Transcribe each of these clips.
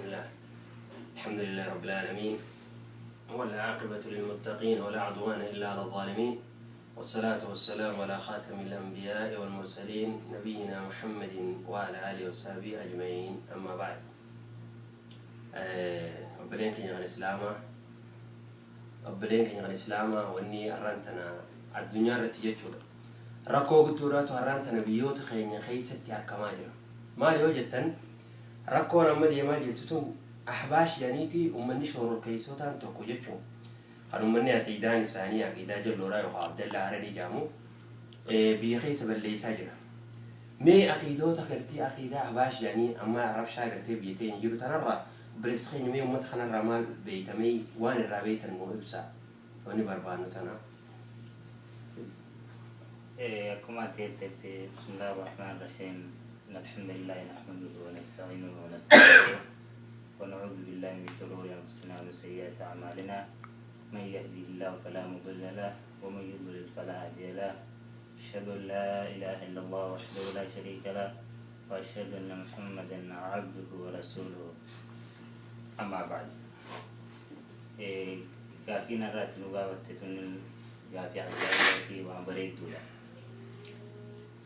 Bismillah. Alhamdulillahi Rabbil Aalamiin. والعاقبة للمتقين ولا عدوان إلا على الظالمين والصلاة والسلام على خاتم الأنبياء والمرسلين نبينا محمد وعلى آله وصحبه أجمعين أما بعد. Obboleen keenya kan Islaamaa, obboleen keenya kan Islaamaa, wanni har'aan tana addunyaa irratti jechuudha. Rakkoo guddoodhaatu har'aan tana biyyoota keenya keessatti argamaa jira. Maali yoo jettan, rakkoon amma deemaa jirtu tun Ahbaash jedhaniiti uummanni shororkeessotaan tokko jechuun kan uummanni aqiidaan isaanii aqiidaa jalloodhaa yookaan Abdallaa Hararii jedhamu biyya keessa balleessaa jira. Mee aqiidoota gartee aqiidaa Ahbaash jedhanii amma rabshaa gartee biyya teenya jiru tanarraa, obboleessa keenya, mee uummata kanarraa maal beeytamee, waan irraa beeytan nuu ibsaa, wanni barbaannu tana. Akkuma ati jettetti, bismillahi rahmaan rahiim, alhamdulillahi nahmaduhu wa nasta'iinuhu wa nastaghfiruh wa na'uudhu billahi min shuruuri anfusina wa min sayyi'aati a'maalina, man yahdihi llahu falaa mudilla lah wa man yudlil falaa hadiya lah, ashhadu an laa ilaaha illa allah wahdahu laa shariika lah wa ashhadu anna muhammadan abduhu wa rasuluhu, amma ba'd. Gaafiin irraatti nu gaafatte tun gaafii ajaa'ibaatii, waan bareedduudha.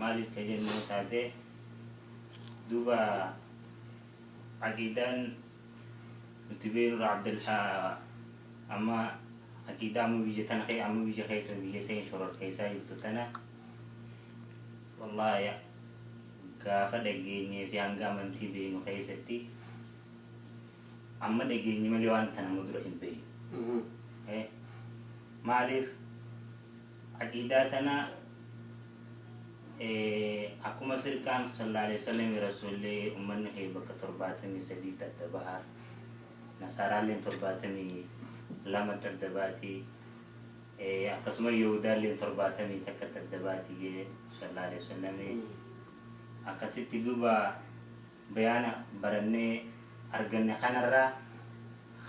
Maaliif ka jennu taate, duuba aqiidaan nuti beeknudha Abdulhaa amma aqiidaa amma biyya tana amma biyya keessa biyya teenya shoror keessaa jirtu tana, wallaahi gaafa dhageenyee fi hanga amantii beeknu keessatti amma dhageenye malee waan tana amma dura hin beeknu. Maaliif aqiidaa tana akkuma firqaan sallallahu alaihi wasallam rasuulli ummanni kee bakka 73 adda bahaa, nasaaraalleen 72 adda baati, akkasuma yahudaalleen 71 adda baati jee sallallahu alaihi wasallam. Akkasitti duuba bayaana barannee arganne kanarraa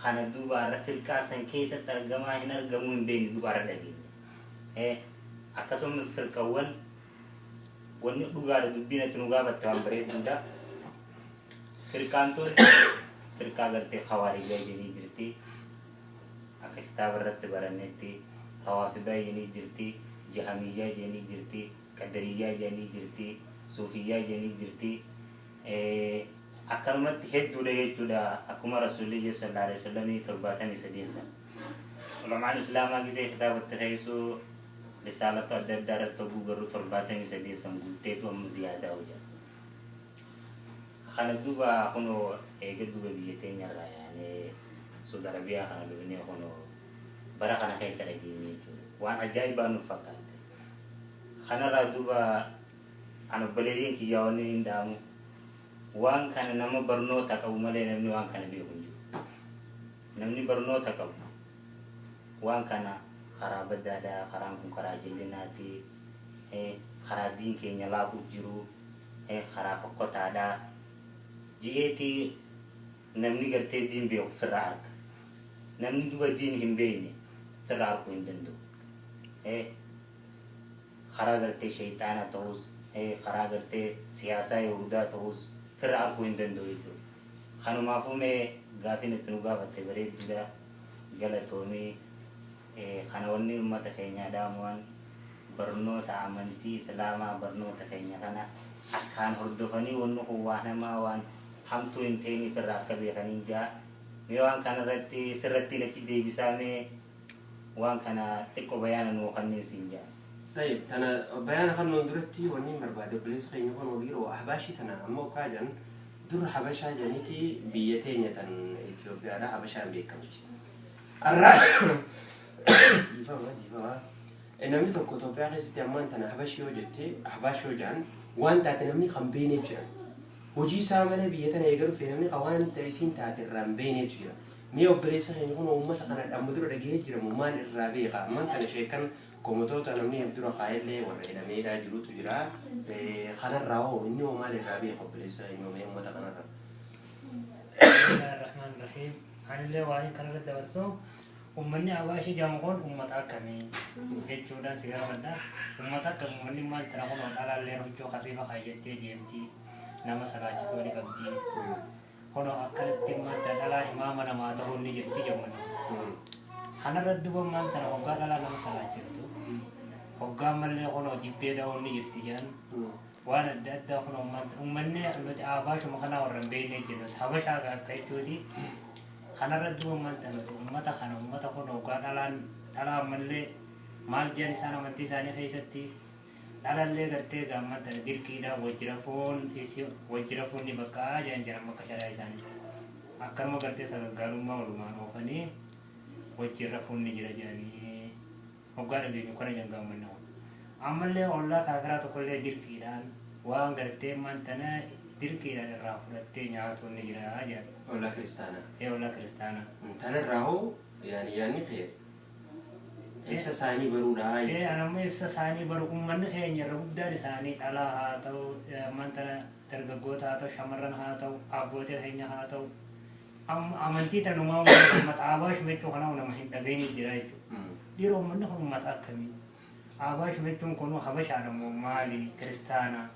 kana duuba har'a firqaa san keessatti argamaa hin argamuu hin beekne, duuba har'a dhageenye. Akkasuma firqawwan wanni dhugaadha, dubbiin ati nu gaafatte waan bareedduudha. Firqaan tun firqaa gartee khawaarijaa jedhanii jirti, akka kitaaba irratti barannetti rawaafidaa jedhanii jirti, jahamiyyaa jedhanii jirti, qadariyyaa jedhanii jirti, suufiyyaa jedhanii jirti, akkanumatti hedduudha jechuudha. Akkuma rasuulli jedhe sallallahu alaihi wasallam 73 san ulamaan islaamaa gisee kitaabatti keessuu risaalatu adda addaa irratti oguu garuu 73 san guutteetu amma ziyaadaa hojjeta. Kana duuba kunoo eega duuba biyya teenyarraa yaanee Saudi Arabiyaa kana dhufnee kunoo bara kana keessa dhageenye jechuudha. Waan ajaa'ibaa nuuf fakkaatte. Kanarraa duuba an obboleeyyiin kiyyaa wanni hin dhaamu, waan kana nama barnoota qabu malee namni waan kana beeku hin jiru. Namni barnoota qabu waan kana karaa baddaadha, karaan kun karaa jallinaati, karaa diin keenya laaquuf jiru, karaa fokkotaadha ji'eetii namni gartee diin beeku firraa arga. Namni duba diin hin beekne firraa arguu hin danda'u. Karaa gartee shayxaana ta'us, karaa gartee siyaasaa yahudaa ta'us firraa arguu hin danda'u jechuudha. Kanumaafuu mee gaafiin itti nu gaafatte bareedduudha, galatoomii. Kana wanni uummata keenyaa dhaamuwan barnoota amantii islaamaa, barnoota keenya kana akkaan hordofanii wanni kun waan hamaa, waan hamtuu hin ta'iniif irraa akka beekaniin jaa. Mee waan kana irratti sirrattiin achi deebisaa, mee waan kana xiqqoo bayaana nuu kanneen siin jaa. طيب, tana bayaana kannoon duratti wanni hin barbaade, obboleessa keenya kun dhiiroo Ahbaashii tana amma ukkaa jedhan dur Habashaa jedhaniiti biyya teenya tan Itoophiyaadha Habashaan beekamti. Arraa dhiifama, dhiifama. Namni tokko Itoophiyaa keessatti ammaan tana Habashii yoo jette, Ahbaash yoo jedhan, waan taate namni kan beekne jira. Hojii isaa malee biyya tana eega dhufe namni kan waan ta'e isiin taate irraa hin beeknetu jira. Mee obboleessa keenya kun uummata kana amma dura dhagahee jira moo maal irraa beeka? Ammaan tana sheekan komotoota namni dura kaayellee warra hidhameedhaa jirutu jira. Kanarraa hoo inni hoo maal irraa beeka, obboleessa keenya, mee uummata kanarraa? Bismillahir Rahmanir Rahim. Anillee waan kanarratti dabarsu, uummanni Abaashii jedhamu kun uummata akkamii jechuudhaan si gaafadha. Uummata akkamii uummanni maal tana kun dhalaallee huccuu kafiifa kaayyattee deemti. Nama salaachisuu ni qabdi. Kunoo akkanatti ammaan tana dhalaa imaama namaa ta'uun ni jirti jedhu. Kanarra duuba ammaan tana hoggaa dhalaa nama salaachiftu. Hoggaa ammallee kunoo jibbee dha'uun ni jirti jedhan. Waan adda addaa kunoo uummanni nuti abaashuma kanaa warra hin beekne jennu habashaa akka jechuuti. Kanarra duuba ammaan tana nuti uummata kana uummata kun hoggaa dhalaan dhalaa ammallee maal jedhan isaan amantii isaanii keessatti dhalallee gartee gaamman tana dirqiidha wajjira foon isi wajjira foon ni bakka jedhan jedhan bakka sharaa isaanii. Akkanuma gartee sagaggaalummaa walumaan oofanii wajjirra foon ni jira jedhanii hoggaa dhageenyu kana jedhan gaammanni kun. Ammallee ollaa kaafiraa tokkollee dirqiidhaan waan gartee ammaan tana dirqiidhaan irraa fudhattee nyaatuun ni jira jedhan. Ollaa kiristaanaa. Ee ollaa kiristaanaa. Tanarraa hoo yaani yaanni kee ibsa isaanii baruudha. Ee anammoo ibsa isaanii baru uummanni keenya irra guddaan isaanii dhalaa haa ta'u ammaan tana dargaggoota haa ta'u shamarran haa ta'u abbootii keenya haa ta'u amantii tanumaa uummata abaash jechuu kanaa nama hin dhageenye jira jechuudha. Dhiiroo uummanni kun uummata akkamii? Abaash jechuun kunuu habashaadha moo maali? Kiristaana.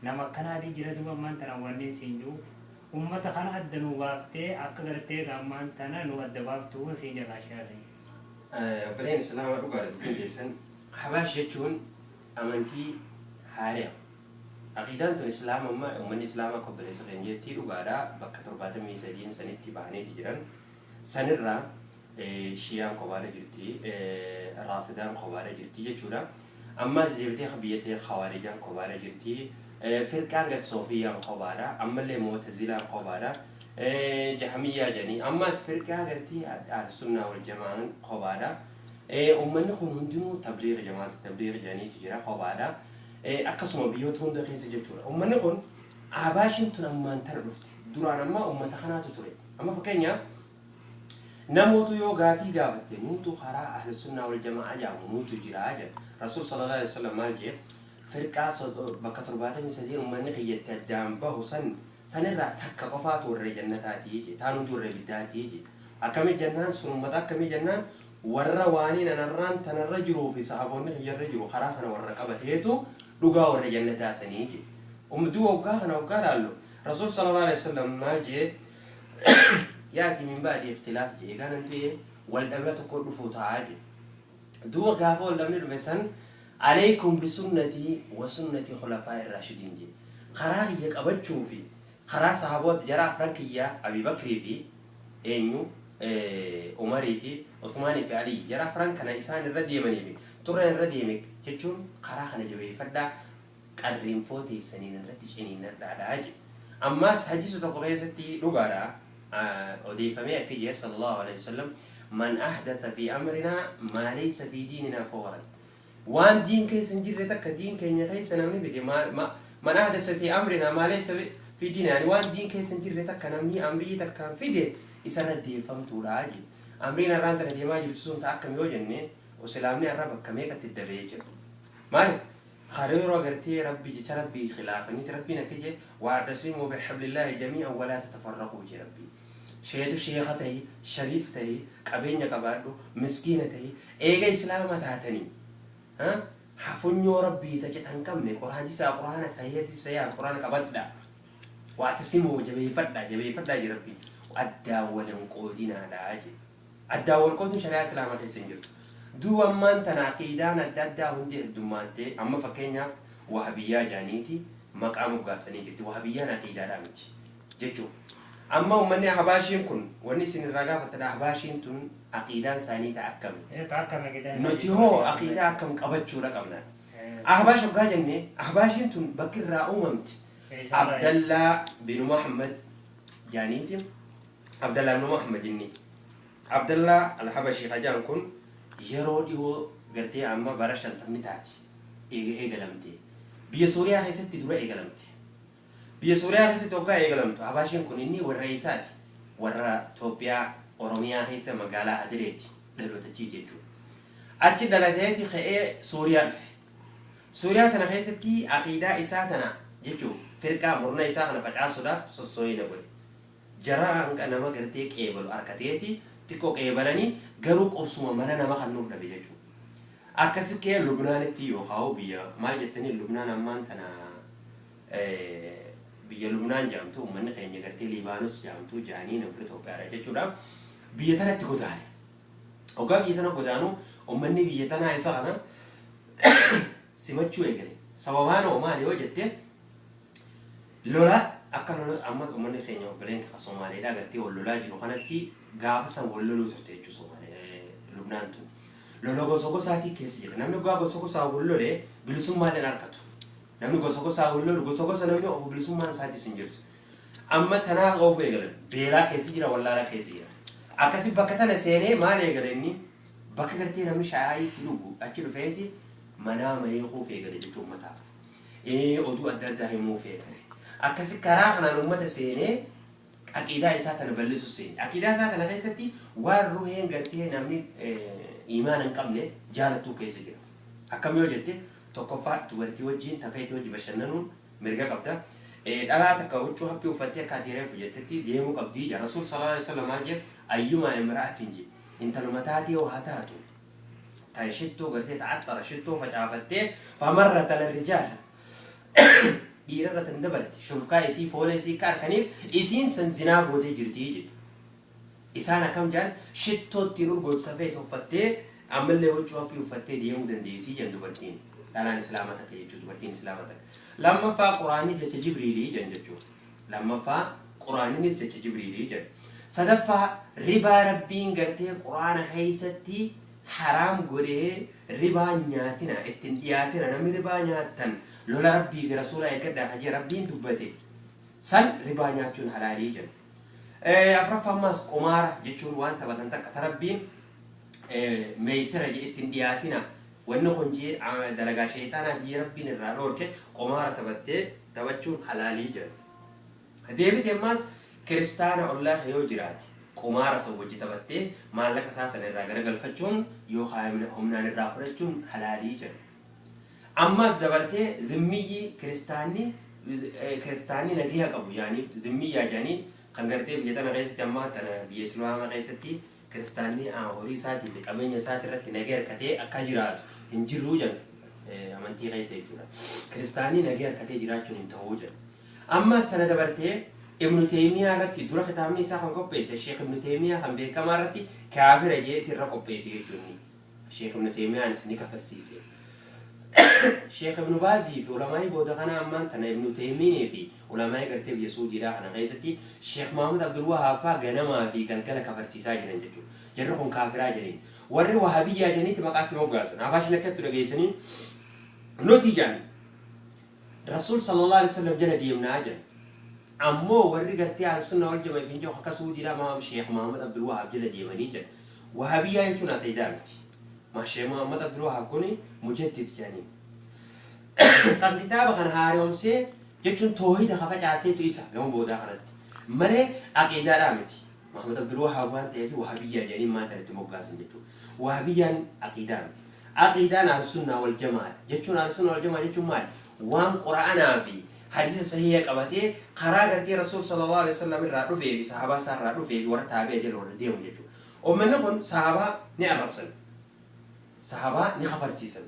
Nama akkanaatii jira duuba ammaan tana wanni siin jiru. Uummata kana adda nu baaftee akka gartee ammaan tana nu adda baaftuu siin jalaa shaadha. Obboleen Islaamaa dhugaadha dubbiin keessan. Habaash jechuun amantii haaraa. Aqiidaan tun Islaama amma uummanni Islaamaa akka obboleessa keenya jettii dhugaadha bakka 73 sanitti bahaniiti jiran. Sanirraa Shiyaan kophaadha jirti, Raafidaan kophaadha jirti jechuudha. Ammas deebitee biyya ta'e Khawaarijaan kophaadha jirti. Firqaan gad Soofiyaan kophaadha. Ammallee Mu'tazilaan kophaadha. Jahamiyyaa jedhanii ammas firqaa gartee Ahlusunnaa wal Jama'aan kophaadha. Uummanni kun hundinuu tabliiqa jamaata tabliiqa jedhaniitu jira kophaadha. Akkasuma biyyoota hunda keessa jechuudha. Uummanni kun Abaashiin tun ammaan tana dhufte. Duraan amma uummata kanaatu ture. Amma fakkeenyaaf namootu yoo gaafii gaafatte nuutu karaa Ahlusunnaa wal Jama'aa jedhamu nuutu jira jedha. Rasuul sallallahu alaihi wasallam maal jedhe firqaa bakka 73 uummanni kiyyatti addaan bahu san sanirraa takka qofaatu warra jannataati jedhe. Taan hundi warra ibiddaati jedhe. Akkamii jennaan sun uummata akkamii jennaan warra waaniin anarraan tanarra jiruu fi sahaboonni kiyyarra jiru karaa kana warra qabateetu dhugaa warra jannataa sanii jedhe. Umduu waggaa kana waggaa laallu Rasuul sallallahu alaihi wasallam maal jedhe yaati min baadi ikhtilaaf jedhe kanan ta'e wal dhabna tokko dhufuu ta'a jedhe. Duuba gaafa wal dhabni dhufe san alaykum bisunnatii wa sunnati khulafaa irraashidiin jedhe. Karaa kiyya qabachuu fi karaa sahaboota jara afran kiyyaa Abi Bakrii fi eenyu Umarii fi Usmaanii fi Alii jara afran kana isaan irra deemanii fi xurreen irra deeme jechuun karaa kana jabeeffadhaa qarreenfoo teessaniin irratti ciniinnadhaadhaa jedhe. Ammas hadiisa tokko keessatti dhugaadha odeeffamee akka jedhe sallallahu alaihi wasallam man ahdatha fi amrinaa maa laysa fi diininaa fahuwa rad. Waan diin keessa hin jirre takka diin keenya keessa namni fide man ahdatha fi amrinaa maa laysa fi diinaa yani waan diin keessa hin jirre takka namni amrii takkaan fide isarra deeffamtuudha jedhe. Amriin har'aan tana deemaa jirtu sun ta'a akkam yoo jenne islaamni har'a bakka meeqatti dabee jira. Maaliif? Hariiroo agartee rabbii jecha rabbii khilaafaniiti rabbiin akka jedhe wa'tasimuu bihablillaahi jamii'an walaa tatafarraquu jedhe rabbii. Sheetu sheeka ta'i, shariif ta'i, qabeenya qabaadhu, miskiina ta'i, eega islaama taatanii hafunyoo rabbii tace tan qabne quraanjisaa quraana sahiihati sahiihaa quraana qabadha. Wa'tasimuu jabeeffadha jabeeffadha jedhe rabbii. Addaan wal hin qoodinaadha jedhe. Addaan wal qooduun shari'aa islaamaa keessa hin jirtu. Duuba ammaan tana aqiidaan adda addaa hundi heddummaаттee amma fakkeenyaaf wahabiyyaa jedhaniiti maqaa moggaasanii jirti. Wahabiyyaan aqiidaadhaa miti jechuudha. Amma uummanni Abaashiin kun wanni isin irraa gaafattan Abaashiin tun aqiidaan isaanii ta'a akkami? Nuti hoo aqiidaa akkam qabachuudha qabna? Ahbaash hoggaa jenne Ahbaashiin tun bakki irraa uumamti. Abdallaa bin Muhammad jedhaniiti. Abdallaa bin Muhammad inni. Abdallaa al-Habashii kajaan kun yeroo dhiyoo gartee amma bara 50 taati eegalamte. Biyya Suuriyaa keessatti dura eegalamte. Biyya Suuriyaa keessatti hoggaa eegalamtu Abaashiin kun inni warra eessaati? Warra Itoophiyaa Oromiyaa keessa magaalaa Adireeti dhalootachiiti jechuudha. Achi dhalateeti ka'ee Suuriyaa dhufe. Suuriyaa tana keessatti aqiidaa isaa tana jechuun firqaa murna isaa kana facaasuudhaaf sossooyina godhe. Jara hanqa nama gartee qeebalu harkateeti xiqqoo qeebalanii garuu qubsuma mana nama kan nuuf dhabe jechuudha. Akkasi kee Lubnaanitti yookaan biyya maal jettanii Lubnaan ammaan tana Biyya Lubnaan jedhamtu, uummanni keenya gartee Liibaanos jedhamtu jedhanii nama Itoophiyaadha jechuudha. Biyya tanatti godaane. Hoggaa biyya tana godaanu uummanni biyya tanaa isa kana simachuu eegale. Sababaan hoo maali yoo jette, lola akka lola amma uummanni keenya obboleen Somaaleedhaa gartee wal lolaa jiru kanatti gaafa san wal loluu turte jechuudha Somaalee Lubnaan tun. Lola gosa gosaatii keessa jira. Namni gosa gosaa wal lolee bilisummaallee harkatu. Namni gosa gosaa wal lolu gosa gosa namni of bilisummaan isaatis hin jirtu. Amma tanaaf oofu eegalan. Beelaa keessa jira, wallaalaa keessa jira. Akkasi bakka tana seenee maal eegale inni? Bakka gartee namni shaayii itti dhugu achi dhufeeti manaa mayeekuuf eegale jechuun uummataaf. Oduu adda addaa himuuf eegale. Akkasi karaa kanaan uummata seenee aqiidaa isaa tana bal'isu seene. Aqiidaa isaa tana keessatti waan ruheen gartee namni imaana hin qabne jaalattuu keessa jira. Akkam yoo jette, tokkoffaa dubartii wajjin tafeetii wajji bashannanuun mirga qabda. Dhalaa takka huccuu haphii uffattee akka ati reefu jettetti deemuu qabdii jira. Rasuul sallallahu alaihi wasallam maal jedhe? Ayyumaa imra'atin jedhe, intaluma taatee haa taatu, tan shittoo gartee ta'axxara shittoo facaafattee famarra tala rijaal dhiirarra tan dabarte shurufkaa isii foola isii akka harkaniif isiin san zinaa gootee jirtii jedhe. Isaan akkam jedhan? Shittoo ittiin urgootu tafeete uffattee ammallee huccuu haphii uffattee deemuu dandeessii jedhan dubartiin. Dhalaan islaama takka jechuudha, dubartiin islaama takka. Lammaffaa Quraanni jecha Jibriilii jedhan jechuudha. Lammaffaa Quraaninis jecha Jibriilii jedhan. Sadaffaa ribaa Rabbiin gartee Quraana keessatti haraam godhee ribaa nyaatina ittiin dhiyaatina, namni ribaa nyaattan lola Rabbii fi Rasuula eeggadhaa kajee Rabbiin dubbate san ribaa nyaachuun halaalii jedhu. Afuraffaa ammaas qumaara jechuun waan taphatan takka ta Rabbiin meeysira jedhe ittiin dhiyaatina, wanni kun jee dalagaa sheexaanaa jee Rabbiin irraa dhoorke qumaara taphattee taphachuun halaalii jedhu. Deebite ammaas kiristaana ollaa yoo jiraate qumaara san wajji taphattee maallaqa isaa sana irraa garagalfachuun yookaan humnaan irraa fudhachuun halaalii jedhu. Ammas dabartee zimmiyyi kiristaanni nagiya qabu yaani zimmiyyaa jedhanii kan gartee biyya tana keessatti amma tana biyya islaamaa keessatti kiristaanni horii isaatii fi qabeenya isaatii irratti nagaya harkatee akka jiraatu hin jirru jedhu amantii keessa jechuudha. Kiristaanni nagaya harkatee jiraachuun hin ta'uu jedhu. Ammas tana dabartee Ibnu Teemiyaa irratti dura kitaabni isaa kan qopheesse Sheekh Ibnu Teemiyaa kan beekamaa irratti kaafira jeeti irra qopheesse jechuun Sheekh Ibnu Teemiyaanis ni kafarsiise. Sheekh Ibnu Baazii fi ulamaa'ii booda kana ammaan tana Ibnu Teemiinii fi ulamaa'ii gartee biyya Suudiidhaa kana keessatti Sheekh Mahamad Abdul Wahaab fa'aa ganamaa fi galgala kafarsiisaa jiran jechuudha. Jarri kun kaafiraa jedhanii. Warri Wahabiyyaa jedhaniitti maqaatti moggaasan. Habaashin akkatti dhageessanii nuti jedhan Rasuul sallallahu alaihi wasallam jala deemnaa jedhan. Ammoo warri gartee Ahlusunna wal jamaa fi jiru akka Suudiidhaa Maam Sheekh Mahamad Abdul Wahaab jala deemanii jedhan. Wahabiyyaa jechuun aqiidaa miti. Ma Sheekh Mahamad Abdul Wahaab kuni mujaddid jedhanii. Kan kitaaba kana haaromsee jechuun toohida ka facaaseetu isa gama boodaa kanatti. Malee aqiidaadhaa miti. Mahamad Abdul Wahaab waan ta'eef wahabiyyaa jedhanii maal itti moggaasan jechuudha. Wahabiyyaan aqiidaa miti. Aqiidaan Ahlusunnaa wal jamaadha. Jechuun Ahlusunnaa wal jamaa jechuun maali? Waan Qura'aanaa fi hadiisa sahiha qabatee karaa gartee Rasuul sallallahu alaihi wasallam irraa dhufee fi sahabaa isaa irraa dhufee fi warra taabi'a jala warra deemu jechuudha. Uummanni kun sahabaa ni arrabsan. Sahabaa ni kafarsiisan.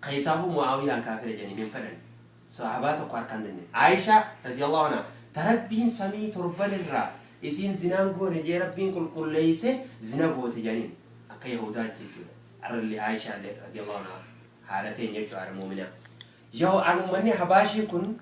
Keessaafuu Mu'aawiyaan kaafira jedhanii hin fedhan. Sahabaa tokko harkaan dandeenye. Aayishaa radiyallahu anha tarabbiin samii torban irraa isiin zinaan goone jee Rabbiin qulqulleeyse zina goote jedhaniin akka Yahudaatti jechuudha. Arrallee Aayishaa illee radiyallahu anha haadha teenya jechuudha, haadha muuminaa. Yoo uummanni Habaashii kun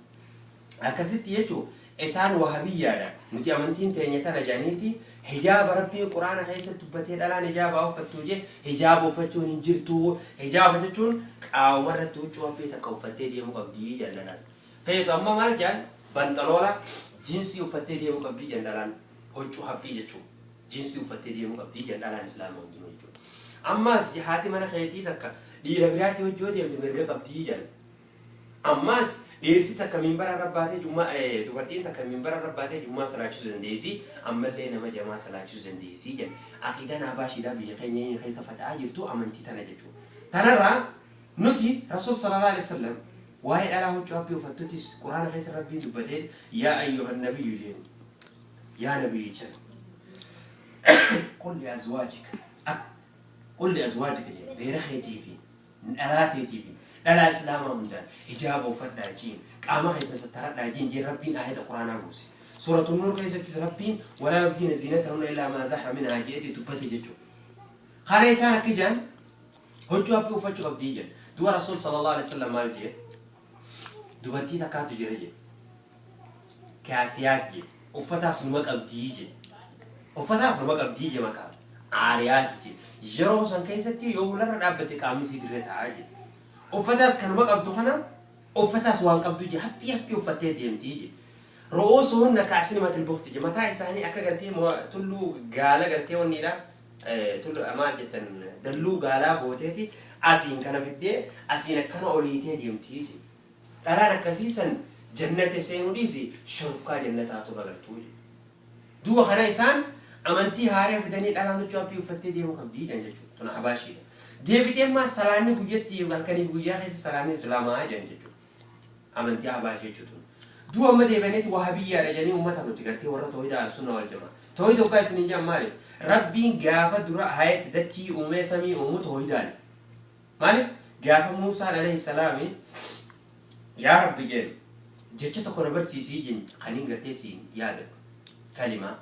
akkasitti jechuun isaan wahabiyyaadha. Nuti amantiin teenya tana jedhaniiti hijaaba Rabbiin Quraana keessatti dubbatee dhalaan hijaaba uffattuu jee hijaaba uffachuun hin jirtu. Hijaaba jechuun qaama irratti huccuu haphii takka uffattee deemuu qabdii jedhan dhalaan. Feetu amma maal jedhan? Banxaloola jiinsii uffattee deemuu qabdii jedhan dhalaan, huccuu haphii jechuun. Jiinsii uffattee deemuu qabdii jedhan dhalaan islaamaa hundinuu jechuudha. Ammas haati mana keetii takka dhiira biraatti hojii yoo deemte mirga qabdii jedhan. Ammas dhiirti takka minbara irra baatee jummaa, dubartiin takka minbara irra baatee jummaa salaachisuu dandeessi, ammallee nama jamaa salaachisuu dandeessi jedhan. Aqiidaan Habaashiidhaa biyya keenya keessa faca'aa jirtu amantii tana jechuudha. Tanarraa nuti Rasuul sallallahu alaihi wasallam waa'ee dhalaa huccuu haphii uffattutis Quraana keessa Rabbiin dubbatee yaa ayyuhan nabiyyu jeen, yaa nabiyyicha, qul li azwaajika, qul li azwaajika jeen, beera keetii fi dhalaa teetii fi Dhalaa islaamaa hundaan hijaaba uffadhaa jiin qaama keessa sattaradhaa jiin jee rabbiin aayata quraanaa buuse. Suuratu Nuur keessattis rabbiin walaa yubdiina ziinatahunna illaa maa zahara minhaa jeeti dubbate jechuudha. Kana isaan akka jedhan huccuu haphii uffachuu qabdii jedhan. Du'a Rasuul sallallahu alaihi wasallam maal jee? Dubartii takkaatu jira jee. Kaasiyaat jee. Uffataas numa qabdii jee. Uffataas numa qabdii jee maqaa. Aariyaat jee. Yeroo san keessatti yoo fuularra dhaabbate qaamni isii dirree taa'aa jee. Uffataas kanuma qabdu kana uffataas waan qabdu jee haphii haphii uffattee deemtii jee. Ru'uusuhunna ka'asnimatil bukhti jee. Mataa isaanii akka gartee tulluu gaala gartee wanniidha. Tulluu maal jettan dalluu gaalaa gooteeti asiin kana fiddee asiin akkana oliitee deemtii jee. Dhalaan akkasii san jannata seenuu dhiisi shorfkaa jannataatu magartuu jee. Duuba kana isaan amantii haaraa fidanii dhalaan huccuu haphii uffattee deemuu qabdii jedhan jechuudha. Tun habaashiidha. Deebitee ammaa salaanni guyyatti halkaniif guyyaa keessa salaanni islaamaa jedhan jechuudha. Amantii habaashii jechuudha. Duuba amma deebi'aniiti wahabiyyaadha jedhanii uummata nuti gartee warra toohida al-sunna wal jamaa. Toohida hoggaa isiniin jedhan maaliif? Rabbiin gaafa dura hayat dachii uumee samii uumu toohidaani. Maaliif? Gaafa Muusaan alayhi salaami yaa Rabbi jeen jecha tokko na barsiisii jeen kaniin gartee siin yaadadhu. Kalimaa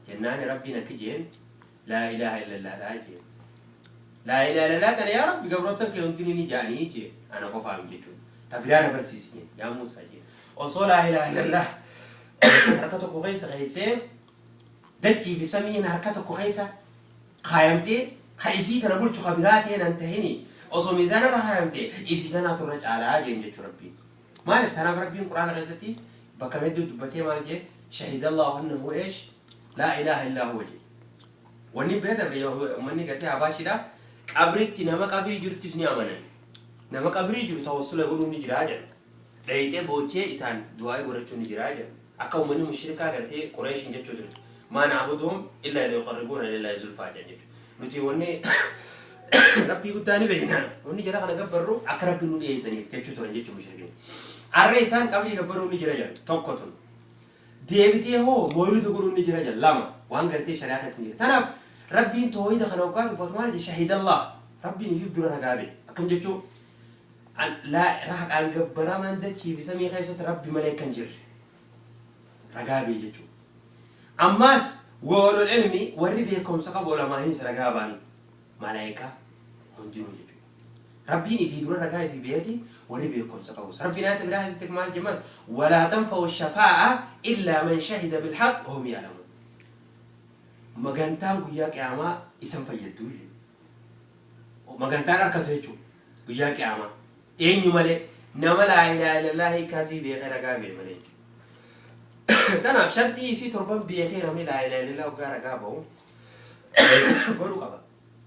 jennaani Rabbiin akki jeen laa ilaaha illallah jeen. Laa ilaaha illallah tana yaa Rabbi gabroottan kee hundinuu ni jaanii jeen ana qofaam jechuudha. Ta biraa na barsiisi jeen yaa Muusaa jeen. Osoo laa ilaaha illallah harka tokko keessa keessee dachii fi samiin harka tokko keessa kaayamtee ha isii tana bulchu ha biraa ta'e nan tahini osoo miizaana irra kaayamtee isii tanaatu irra caalaa jeen jechuu Rabbiin. Maaliif tanaaf Rabbiin Quraana keessatti bakka hedduu dubbatee maal jee shahidallahu annahu eesh laa ilaaha illaa huwa jee. Wanni bira darbe uummanni gartee habaashiidha qabritti nama qabrii jiruttis ni amanan. Nama qabrii jiru tawassula godhuun ni jiraa jedha. Dhayixee boochee isaan du'aa godhachuun ni jiraa jedha. Akka uummanni mushrikaa gartee Qureeshin jechuu ture. Maa na'buduhum illaa liyuqarribuuna ilallaahi zulfaa jedhan jechuudha. Nuti wanni Rabbii guddaa ni beekna. Wanni jara kana gabbarru akka Rabbiin nu dhiyeessaniif jechuu turan jechuudha mushrikiin. Arra isaan qabrii gabbaruun ni jira jedhan tokko tun. Deebitee hoo moolida godhuun ni jira jedhan lama waan gartee shari'aa keessa hin jira. Tanaaf Rabbiin toohida kana hoggaa dubbatu maal jedhe shahidallah Rabbiin ifiif dura ragaa ba'e. Akkam jechuu haqaan gabbaramaan dachii fi samii keessatti Rabbi malee kan jirre ragaa ba'e jechuudha. Ammaas wa ulul ilmi warri beekumsa qabu ulamaanis ragaa ba'an malaayikaa hundinuu jechuudha. Rabbiin ifii dura ragaa ifii beeti warri beekumsa qabus. Rabbiin ayata biraa keessatti maal jedhaman walaa tanfa'u shafaa'a illaa man shahida bilhaq wa hum ya'lamuun. Magantaan guyyaa qiyaamaa isan fayyaddu jechuudha. Magantaan harkatu jechuudha guyyaa qiyaamaa. Eenyu malee nama laa ilaaha illallah hiikkaasii beekee ragaa ba'e malee jechuudha. Kanaaf sharxii isii torban beekee namni laa ilaaha illallah hoggaa ragaa ba'u godhuu qaba.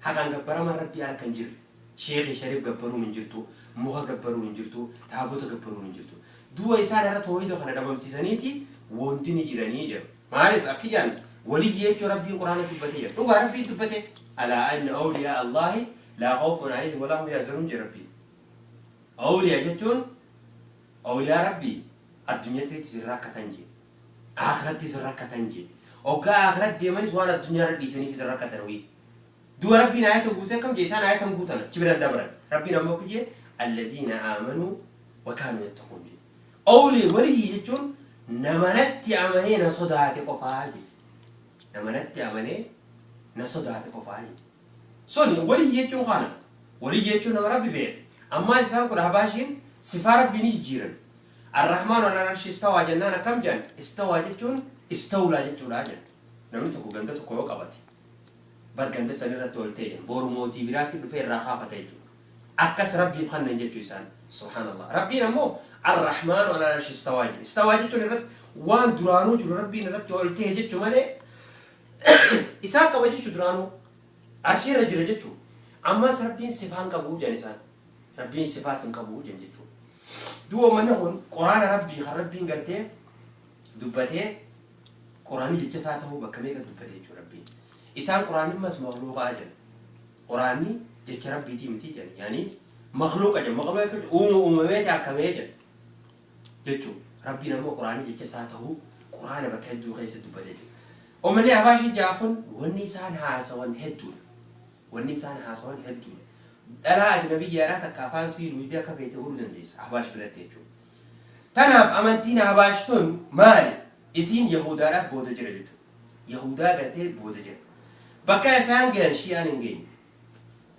Haqaan gabbaramaan Rabbii ala kan jirre. Sheekhi Shariif gabbaruun hin jirtu, muka gabbaruun hin jirtu, taabota gabbaruun hin jirtu. Du'a isaan irra toohida kana dhabamsiisaniiti wanti ni jiranii jedhu. Maaliif akki jedhan waliyyi jechuun Rabbiin Quraana dubbatee jira. Dhugaa Rabbiin dubbate alaa anna awliyaa Allaahi laa khawfun alayhim walaa hum yahzanuun jedha Rabbiin. Awliyaa jechuun awliyaa Rabbii addunyaattis hin rakkatan jee. Akhirattis hin rakkatan jee. Hoggaa akhiratti deemanis waan addunyaarra dhiisaniif hin rakkatan wii. Du'a Rabbiin ayata buusee akkam jee isaan ayatan guutan achi bira dabran. Rabbiin ammoo akka jee alladhiina aamanuu wa kaanuu yattaquun jee. Awli waliyyi jechuun nama natti amanee na sodaate qofaa jee. Nama natti amanee na sodaate qofaa jee. Suni waliyyi jechuun kana. Waliyyi jechuun nama Rabbi beeke. Ammaa isaan kun habaashiin sifaa Rabbii ni jijjiiran. Arrahmaan alal arshi istawaa jennaan akkam jedhan istawaa jechuun istawlaa jechuudha jedhan. Namni tokko ganda tokko yoo qabate bar ganda san irratti ol ta'e boru mootii biraatiin dhufee irraa kaafata jechuudha. Akkas Rabbiif kannan jechuu isaan subhaanallah. Rabbiin ammoo Arrahmaan alal arshi istawaa jedhe. Istawaa jechuun irratti waan duraanuu jiru Rabbiin irratti ol ta'e jechuu malee isaan qaba jechuu duraanuu arshii irra jira jechuu. Ammas Rabbiin sifaan qabu jedhan isaan. Rabbiin sifaas hin qabu jedhan jechuudha. Duuba manni kun quraana Rabbii kan Rabbiin gartee dubbatee quraanni jecha isaa ta'uu bakka meeqa dubbate jechuudha Rabbiin. Isaan quraanni ammas makhluuqaa jedhan. Quraanni jecha Rabbiitii miti jedhan. Yaani makhluuqa jedhan. Makhluuqa jechuun uuma uumamee ta'e akkamee jedhan jechuudha. Rabbiin ammoo quraanni jecha isaa ta'uu quraana bakka hedduu keessa dubbate jechuudha. Uummanni Habaashii ja'a kun wanni isaan haasawan hedduudha. Wanni isaan haasawan hedduudha. Dhalaa ajnabiyyaadhaa takka afaan sii luydee akka feete uruu dandeessa Ahbaash biratti jechuudha. Tanaaf amantiin Ahbaash tun maali? Isiin Yahudaadhaaf booda jira jechuudha. Yahudaa gartee booda jira. Bakka isaan gahan Shi'aan hin geenye.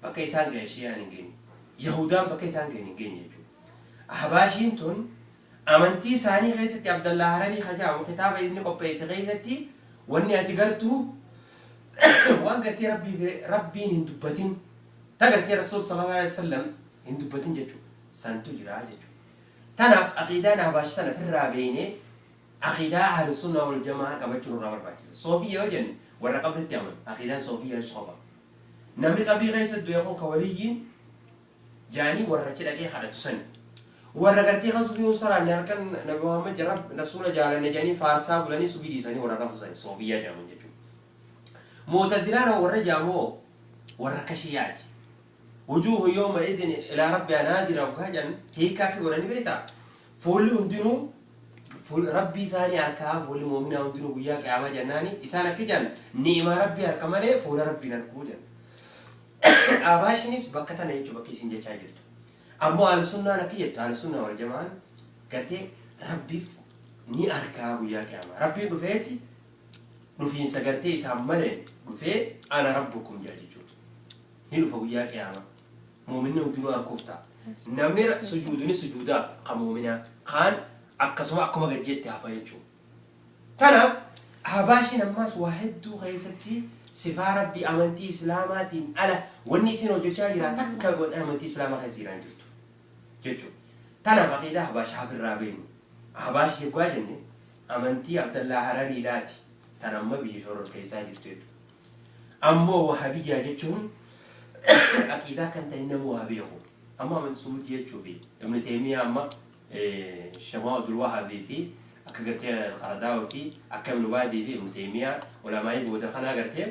Bakka isaan gahan Shi'aan hin geenye. Yahudaan bakka isaan gahan hin geenye jechuudha. Ahbaashiin tun amantii isaanii keessatti Abdallaa Hararii kajaamu kitaaba inni qopheesse keessatti wanni ati gartuu waan gartee Rabbiin hin dubbatin, ta gartee Rasuul sallallahu alaihi wasallam hin dubbatin jechuudha. Santu jira jechuudha. Tanaaf aqiidaan Ahbaash tana ofirraa beeynee aqiidaa Ahlu Sunnaa wal Jamaa qabachuu nurraa barbaachisa. Soofiyya yoo jenne warra qabritti amanu, aqiidaan soofiyyaa soba. Namni qabrii keessa du'e kun ka waliyyiin jaanii warra achi dhaqee kadhatu sani. Warra gartee kan subii hin salaanne halkan Nabi Muhammad Rasuula jaalanne jedhanii faarsaa bulanii subii dhiisanii warra rafu sani soofiyyaa jedhaman jechuudha. Mu'tazilaan warra jedhamoo warra akka Shiyaati. Wujuuhu yawma idin ilaa rabbihaa naadira hoggaa jedhan hiikkaa akka godhani beektaa? Fuulli hundinuu Rabbii isaanii harkaa, fuulli mu'minaa hundinuu guyyaa qiyaamaa jennaani isaan akka jedhan ni'imaa Rabbii harka malee fuula Rabbiin arguu jedhan. Ahbaashinis bakka tana jechuudha bakki isin jechaa jirtu. Ammoo Ahlusunnaan akka jettu, Ahlusunnaa wal jamaan gartee Rabbiif ni argaa guyyaa qiyaamaa. Rabbiin dhufeeti dhufiinsa gartee isaan maleen dhufee ana rabbukum jedha jechuudha. Ni dhufa guyyaa qiyaamaa. Mu'minni hundinuu arguuf ta'a. Namni sujuudu ni sujuudaaf kan mu'minaa. Kaan akkasuma akkuma gad jette hafa jechuudha. Tanaaf Ahbaashiin ammaas waa hedduu keessatti sifaa Rabbii amantii Islaamaatiin ala wanni isin hojjechaa jira takka godhan amantii Islaamaa keessa jiraan jirtu jechuudha. Tanaaf aqiidaa Ahbaash hafirraa beeknu. Ahbaash yeggaa jenne amantii Abdallaa Harariidhaati tan amma biyya shororkeessaa jirtu jechuudha. Ammoo Wahabiyyaa jechuun aqiidaa kan ta'e nama waa beeku. Amma amantii Suudii jechuu fi Ibn Taymiyaa amma Shamaa Abdul Wahabii fi akka gartee Al-Qaradaawii fi akka Ibn Baadii fi Ibn Taymiyaa ulamaa'ii booda kanaa gartee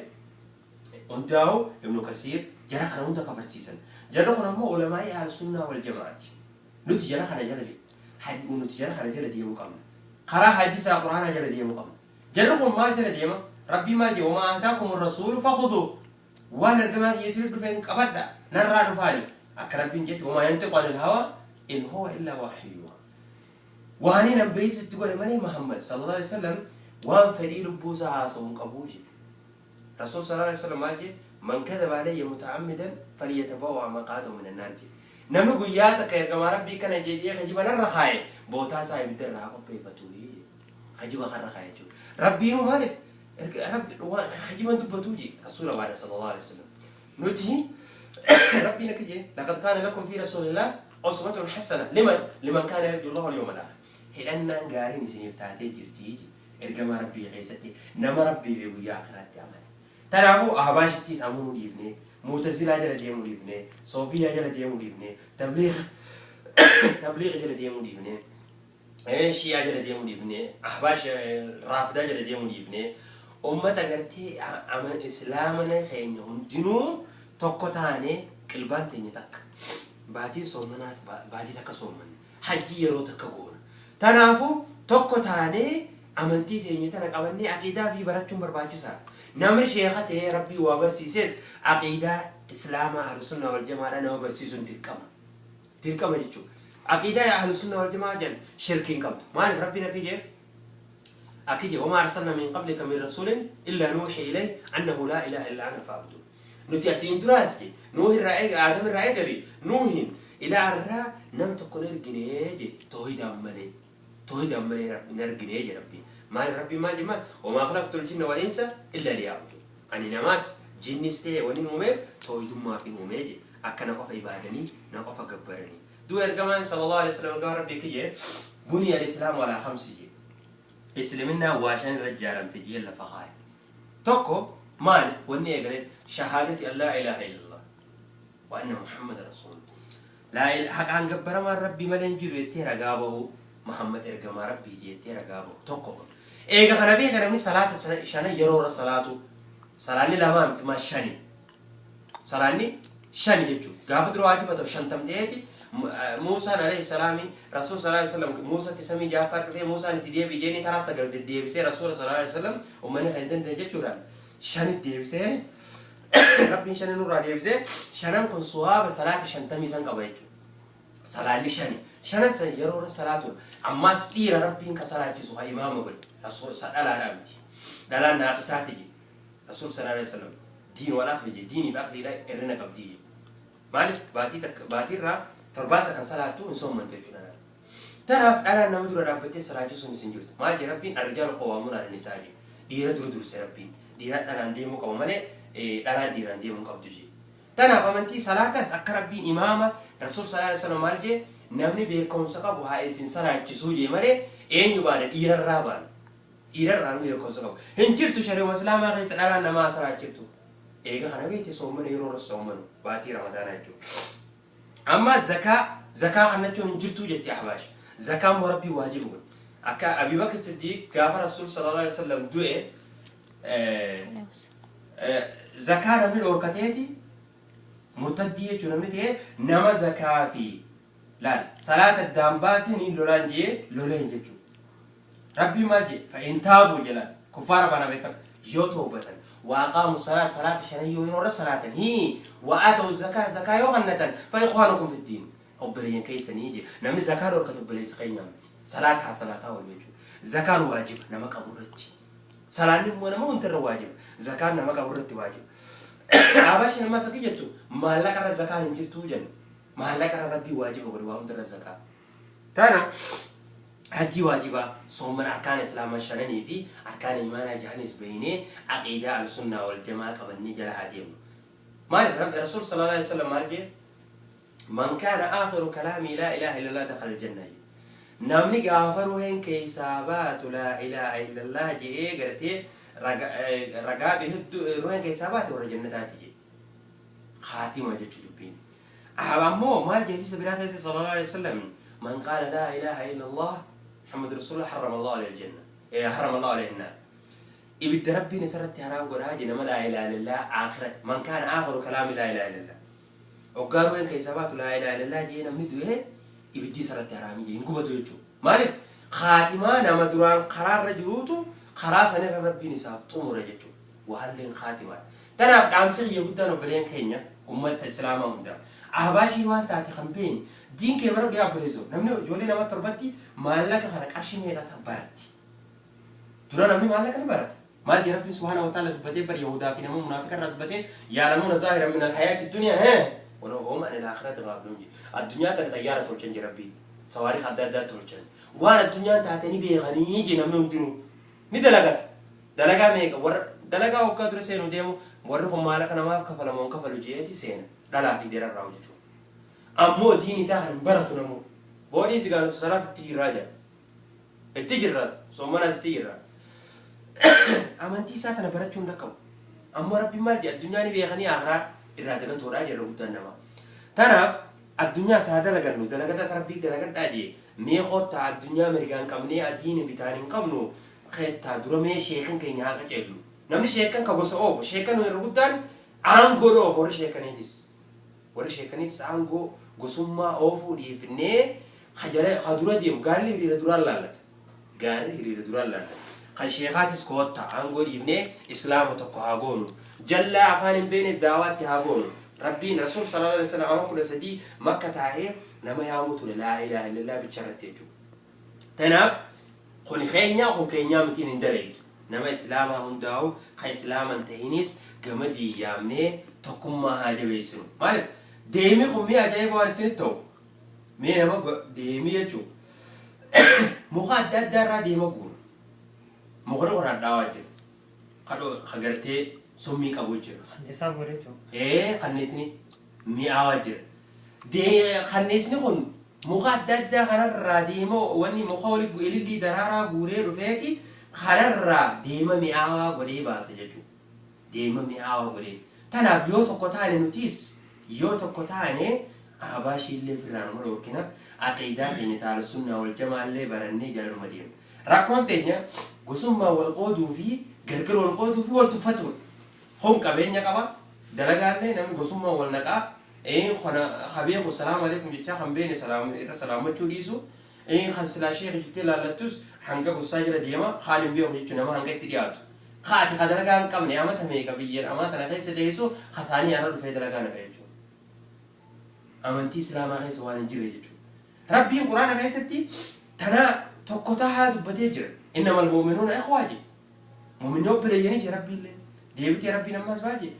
hundaa'u Ibn Kasiir jara kana hunda kafarsiisan. Jarri kun ammoo ulamaa'ii Ahlusunnaa wal Jamaati. Nuti jara kana jala nuti jara kana jala deemuu qabna. Karaa hadiisaa Qur'aanaa jala deemuu qabna. Jarri kun maal jala deema? Rabbii maal jedhe? Wamaa aataakum rasuulu fakhuduu. Waan ergamaa kiyya isinif dhufeen qabadha. Narraa dhufaani. Akka Rabbiin jetti wamaa yantiqu anil hawaa in huwa illaa wahyu yuuhaa. Waaniin an beeksisa itti godhe malee Muhammad sallallahu alaihi wasallam waan fedhii lubbuu isaa haasa'u hin qabu jedhe. Rasuul sallallahu alaihi wasallam maal jedhe? Man kadhaba alayya muta'ammidan falyatabawwa maqaadahu minan naar jedhe. Namni guyyaa takka ergamaa Rabbii kana jedhee kijiba narra kaaye bootaa isaa ibidda irraa haa qopheeffatu jedhe. Kijiba karra kaaye jechuudha. Rabbiinuu maaliif Rabbi waan kijiban dubbatuu jedhe Rasuula baana sallallahu alaihi wasallam. Nuti Rabbiin akka jedhe laqad kaana lakum fi rasuulillah uswatun hasana liman kaana yarju Allah wal yawmal akhir. Hidhannaan gaariin isiniif taatee jirti jedhe ergamaa Rabbii keessatti nama Rabbii fi guyyaa akhiraatti amane. Kanaafuu Ahbaashittis amanuu dhiifnee, Mu'tazilaa jala deemuu dhiifnee, Soofiyyaa jala deemuu dhiifnee, Tabliigh jala deemuu dhiifnee, Shi'aa jala deemuu dhiifnee, Ahbaash Raafidaa jala deemuu dhiifnee, ummata gartee Islaamana keenya hundinuu tokko taanee qilbaan teenya takka. Baatiin soomanaas baatii takka soomanna. Hajjii yeroo takka goona. Tanaafuu tokko taanee amantii teenya tana qabannee aqiidaa fi barachuun barbaachisaadha. Namni sheekha ta'ee Rabbii waa barsiises aqiidaa Islaamaa Ahlusunnaa wal Jamaadhaa nama barsiisuun dirqama. Dirqama jechuudha. Aqiidaa Ahlusunnaa wal Jamaa jedhan shirkii hin qabdu. Maaliif Rabbiin akka jedhe? Akka jedhe wamaa arsalna min qablika min rasuulin illaa nuuhii ilayhi annahu laa ilaaha illaa ana fa'buduun. Nuti asiin duraas je Nuuh irraa eega Aadam irraa eegali Nuuhin ilaa arraa nam tokko hin ergine je toohidaan malee. Toohidaan malee hin argine je Rabbiin. Maaliif Rabbiin maal jemmaas wamaa khalaqtul jinna wal insa illa liya'budun. Ani namaas jinnis ta'e waniin uumeef toohidummaaf hin uumee je. Akka na qofa ibaadanii na qofa gabbaranii. Du'a ergamaan sallallahu alaihi wasallam ergamaan Rabbii akki je buniya al-islaamu alaa khamsi je. Isliminnaan waa shan irra ijaaramte jee lafa kaaye. Tokko maali wanni eegaleen shahaadati an laa ilaaha illallah wa anna Muhammada rasuulullah. Laa haqaan gabbaramaan Rabbii malee hin jiru jettee ragaa bahuu, Muhammad ergamaa Rabbiiti jettee ragaa bahu tokko kun. Eega kana beeka namni salaata shana yeroo irra salaatu salaanni lamaa miti maa shani. Salaanni shani jechuudha. Gaafa dura waajiba ta'u 50 ta'eeti Muusaan alayhi salaami Rasuul sallallahu alayhi wasallam Muusatti samii jaaffaa dhufee Muusaan itti deebi'i jeenii taraa 9 deddeebisee Rasuula sallallahu alayhi wasallam uummanni kan hin dandeenye jechuudhaan shanitti deebisee Rabbiin shanan nurraa deebisee shanan kun suwaaba salaata 50 san qaba jechuudha. Salaanni shani shanan san yeroo irra salaatuun ammaas dhiira Rabbiin ka salaachisu haa imaama godhe rasuul isa dhalaadhaa miti. Dhalaan naaqisaati jedhe. Rasuul sallallahu alaihi wasallam diin wal aqli jedhe diiniif aqliidha hirrina qabdii jedhe. Maaliif baatii takka baatiirraa torbaan takkan salaattu hin soommantu jechuudha. Tanaaf dhalaan nama dura dhaabbattee salaachisuun isin jirtu. Maal jedhe Rabbiin arrijaalu qawwaamuun ala nisaa jedhe. Dhiira dura durse Rabbiin. Dhiiraan dhalaan deemuu qaba malee dhalaan dhiiraan deemuu qabdu jedhe. Tanaaf amantii salaatas akka Rabbiin imaama Rasuul sallallahu alaihi wasallam maal jedhe namni beekumsa qabu haa isin salaachisuu jedhe malee eenyu baane dhiirarraa baane. Dhiirarraa namni beekumsa qabu. Hin jirtu shari'uma Islaamaa keessa dhalaan namaa salaachiftu. Eega kana beekte soomana yeroo irra soomanu baatii Ramadaanaa jechuudha. Amma zakaa kannachuun hin jirtuu jetti Ahbaash. Zakaa immoo Rabbii waajiba godhe. Akka Abi Bakr Siddiq gaafa Rasuul sallallahu alaihi wasallam du'e zakaa namni dhoorkateeti murtaddii jechuun namni ta'e nama zakaa fi laal salaata addaan baasin lolaan jee loleen jechuudha. Rabbii maal jedhe fa'in taabuu jedhaan kuffaara baana beekama yoo toobatan waaqaamu salaat salaata shanan yoo yeroo irra salaatan hii wa'aata'u zakaa zakaa yoo kannatan fa'ikhwaanukum fiddiin obboleeyyan keessanii je namni zakaa dhorkate obboleessa keenya miti salaata haa salaataa oolu jechuudha. Zakaan waajiba nama qabu irratti. Salaanni immoo nama hundarra waajiba. Zakaan nama qabu irratti waajiba. Abaashi nama saki jettu maallaqa irra zakaan hin jirtuu jenna. Maallaqa irra Rabbii waajiba godhe waa hundarra zakaa. Tana hajji waajibaa soomman arkaan islaamaa shananii fi arkaan imaanaa jahanis beeynee aqiidaa al-sunnaa wal jamaa qabannee jala haa deemnu. Maal Rabbi Rasuul sallallahu alaihi wasallam maal jee? Man kaana aakhiru kalaamii laa ilaaha illallah dakhala aljanna jedhe. Namni gaafa ruheen keessaa baatu laa ilaaha illallah jedhee gartee ragaa hedduu ruheen keessaa baate warra jannataati jedhe. Khaatima jechuu dubbiin. Ammoo maal jedhe hadiisa biraa keessa sallallahu alaihi wasallam man qaala laa ilaaha illallah Muhammad Rasulullah harrama Allah alayhi aljanna. Harrama Allah alayhi an-naar. Ibidda Rabbiin isarratti haraam godhaa jedhe nama laa ilaaha illallah akhirat. Man kaana aakhiru kalaami laa ilaaha illallah. Hoggaa ruheen keessaa baatu laa ilaaha illallah jedhee namni du'e ibiddi isarratti haraamii jedhe hin gubatu jechuudha. Maaliif khaatimaa nama duraan karaarra jiruutu karaa sanirra Rabbiin isaaf xumure jechuudha. Waalleen khaatimaa. Tanaaf dhaamsi kiyya guddaan obboleen keenya ummata Islaamaa hundaa. Ahbaashii waan taate kan beeni diin kee bara dhiyaa obboleessoo namni ijoollee nama torbatti maallaqa kana qarshii meeqa baratti. Dura namni maallaqa ni barata. Maal jedhe Rabbiin subhaanahu wa ta'ala dubbatee bar Yahudaa fi nama munaafiqa irraa dubbatee yaalamuuna zaahiran min alhayaati duniyaa hee wala hum an al-aakhirati ghaafilun jedhe. Addunyaa tana xayyaara tolchan jedhe Rabbiin. Sawaariikh adda addaa tolchan. Waan addunyaan taate ni beekanii jedhe namni hundinuu. Ni dalagata. Dalagaa meeqa warra dalagaa waggaa dura seenu deemu warri kun maallaqa namaaf kafalamu hin kafalu jeeti seena. Dhalaa fi dheerarraa hojjechuudha. Ammoo diin isaa kan hin baratu namuu. Boodii si gaanatu salaata itti jirraa jedha. Itti jirra soomanas itti jirra. Amantii isaa kana barachuu hin dhaqqabu. Ammoo Rabbiin maal jedhe addunyaa ni beekanii akhiraa irraa dagatoodhaa jedha guddaan namaa. Tanaaf addunyaa isaa dalagannu dalagata Rabbii dalagadhaa jee mee kottaa addunyaa mirgaan qabnee adiin bitaan hin qabnu kettaa dura mee sheekan keenya haa qaceellu. Namni sheekan ka gosa oofu sheekan irra guddaan aangoo oofu warri sheekaniitis. Warri sheekaniitis aangoo gosummaa oofuu dhiifnee ka dura deemu gaalli hiriira duraan laallata. Gaalli hiriira duraan laallata. Kan sheekaatis koottaa aangoo dhiifnee islaama tokko haa goonu. Jallaa afaan hin beeknes daawaatti haa goonu. Rabbiin Rasuul sallallahu alaihi wasallam amma 13 Makka taa'ee nama yaamuu ture laa ilaaha illallah bicha irratti jechuudha. Tanaaf kun keenya kun keenyaa mitiin hin dalayitu. Nama islaamaa hundaa'u kan islaaman tahinis gama diiyyaamnee tokkummaa haa jabeessinu. Maaliif deemii kun mi'a ajaa'iba waan isinitti ta'u mee nama deemii jechuudha. Muka adda addaa irraa deema guura. Mukni kun hadhaawaa jira. Ka gartee summii qabu jira. Isaa godhe jechuudha. Kanniisni mi'aawaa jira. Kanniisni kun muka adda addaa kanarraa deema wanni muka wali ilillii daraaraa guuree dhufeeti kanarraa deema mi'aawaa godhee baasa jechuudha. Deema mi'aawaa godhee. Tanaaf yoo tokko taane nutis yoo tokko taane ahbaashii illee firraa nama dhorkina aqiidaa keenya taala sunnaa wal jamaallee barannee jalaluma deemna. Rakkoon teenya gosummaa wal qooduu fi gargar wal qooduu fi wal tuffatuudha. Kun qabeenya qaba dalagaallee namni gosummaa wal naqaa kana habeeku salaamu alaikum jechaa kan beene irra salaamachuu dhiisu kan silaa sheekh jettee laallattus hanga gosaa jala deema haal hin beeku jechuun nama hanga itti dhiyaatu. Kaati ka dalagaa hin qabne amata meeqa biyya amaa tana keessa teessu kasaanii har'a dhufee dalagaa naqa jechuudha. Amantii Islaamaa keessa waan hin jirre jechuudha. Rabbiin Quraana keessatti tana tokko tahaa dubbatee jira. Innamal mu'minuuna ikhwaa jedhe. Mu'minni obboleeyyanii jee Rabbiillee. Deebitee Rabbiin ammas maal jedhe?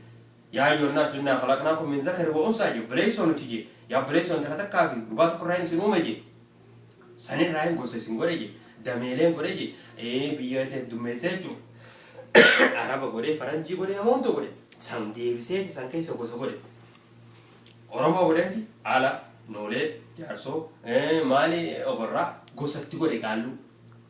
Yaa ayyuhan naasu innaa khalaqnaakum min dhakari wa unsaa jedhe. Obboleessoo nuti jedhe. Yaa obboleessoo intala takkaa fi gurbaa tokko irraa isin uume jedhe. Sanirraa hin gosa isin godhe jedhe. Dameeleen godhe jedhe. Biyya heddummeessee jechuudha. Araba godhee, faranjii godhee, nama hunda godhe. San deebiseeti san keessa gosa godhe. Oromoo godheeti ala, noolee, jaarsoo, maali oborraa gosatti godhe qaalluu.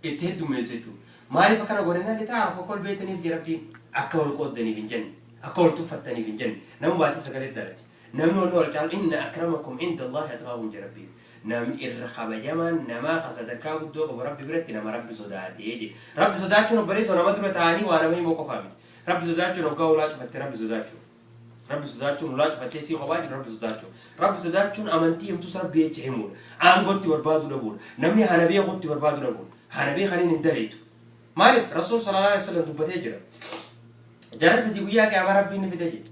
Itti heddummeesse jechuudha. Maaliif akkana godhe nalli ta'a fokkol beetaniif jee Rabbiin akka wal qooddaniif hin jenne. Akka wal tuffattaniif hin jenne. Nama baatii sagalee dhalate. Namni wanni wal caalu inna akramakum inda Allahi atqaakum jee Rabbiin. Namni irra kabajamaan namaa ka sadarkaa guddoo qabu Rabbi biratti nama Rabbi sodaatee jee. Rabbi sodaachuun obboleessoo nama dura taa'anii waa nama himuu qofaa miti. Rabbi sodaachuun hoggaa ulaa cufatte Rabbi sodaachuu. Rabbi sodaachuun ulaa cufattee sii kophaa jiru Rabbi sodaachuu. Rabbi sodaachuun amantii himtus Rabbi jecha himuudha. Aangootti barbaaduu dhabuudha. Namni hana beekuutti barbaaduu dhabuudha. Hana beekaniin hin daleeytu. Maaliif Rasuul sallallahu alaihi wasallam dubbatee jira. Jara sadii guyyaa qiyaamaa Rabbiin ni fida jedhe.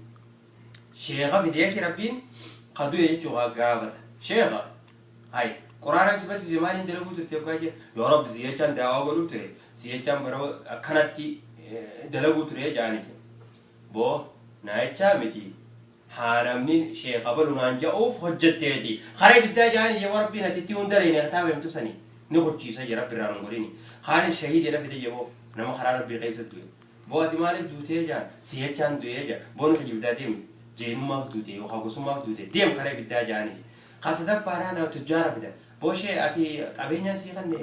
Sheekha fideeti Rabbiin ka du'e jechuu ka gaafata. Sheekha hay Quraana si barsiise maaliin dalaguu turte yookaan jedhe yaa Rabbi si jechaan daawaa godhuu ture si jechaan bara akkanatti dalaguu ture jedhani jedhe. Boo naa jechaa miti haa namni sheekha balu naan ja'uuf hojjetteeti. Karaa ibiddaa jedhani jedhe Rabbiin ati itti hunda reene kitaaba himtu sani ni kuchiisa jedhe Rabbi irraa nun godhini. Kaanis shahiidedha fide jedhe boo nama karaa Rabbii keessa du'e. Boo ati maaliif duutee jaan si jechaan du'ee jaa boo nu kijibdaa deemi jeenummaaf duute yookaan gosummaaf duute deem karaa ibiddaa jaani ka sadaffaadhaa nama tujjaara fida boo shee ati qabeenyaan sii kanne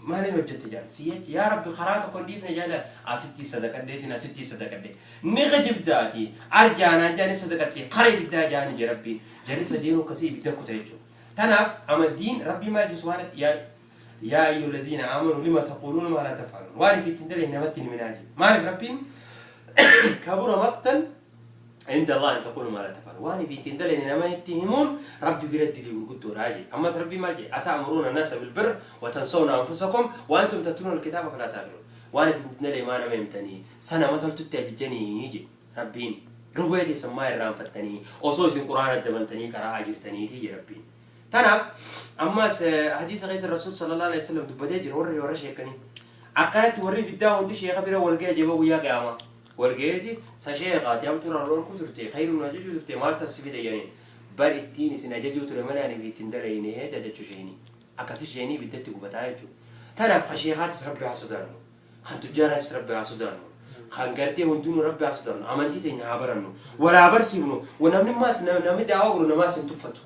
maaliin hojjette jaan si jecha yaa rabbi karaa tokko hin dhiifne jaa asitti sadaqadheetiin asitti sadaqadhe ni kijibdaati arjaanaan jaaniif sadaqatte karaa ibiddaa jaani jee rabbiin jarri sadeenuu akkasii ibidda kuta jechuudha. Tanaaf amantiin rabbii maal jedhu subhaanatti yaa yaa ayyuhal ladhiina aamanu lima taquuluuna maa laa taf'aluun waan ifi ittiin dalayne namatti hin himinaa jedhe maaliif rabbiin kabura maqtan inda Allah an taqulu maa laa taf'aluun waan ifi ittiin dalayne nama itti himuun rabbi biratti dilii gurguddoodha jedhe ammas rabbiin maal jedhe ata'muruuna naasa bilbirr wa tansawna anfusakum wa antum tatluuna alkitaaba falaa ta'qiluun waan ifi ittiin dalayne maa nama himtanii sana nama toltutti ajajjanii jedhe rabbiin lubbuu teessan maa irraanfattanii osoo isin quraana dabantanii qara'aa jirtaniiti jedhe rabbiin. Tanaaf ammas hadiisa keessa Rasuul sallallahu alaihi wasallam dubbatee jira warri warra sheekanii. Akkanatti warri ibiddaa hundi sheeka bira wal ga'e jeboo guyyaa qiyaamaa. Wal ga'eeti sa sheekaati hamtuu irraa dhorkuu turte khayruun ajajuu turte maaltu as fide jedhaniin. Bar ittiin isin ajajuu ture malee ani ittiin dalayne jechuu sheeni. Akkasi sheenii ibiddatti gubataa jechuudha. Tanaaf ka sheekaatis Rabbi haa sodaannu. Kan tujjaaratis Rabbi haa sodaannu. Kan gartee hundinuu Rabbi haa sodaannu. Amantii teenya haa barannu. Walaa barsiifnu. Namni maas namni daawaa godhu namaas hin tuffatu.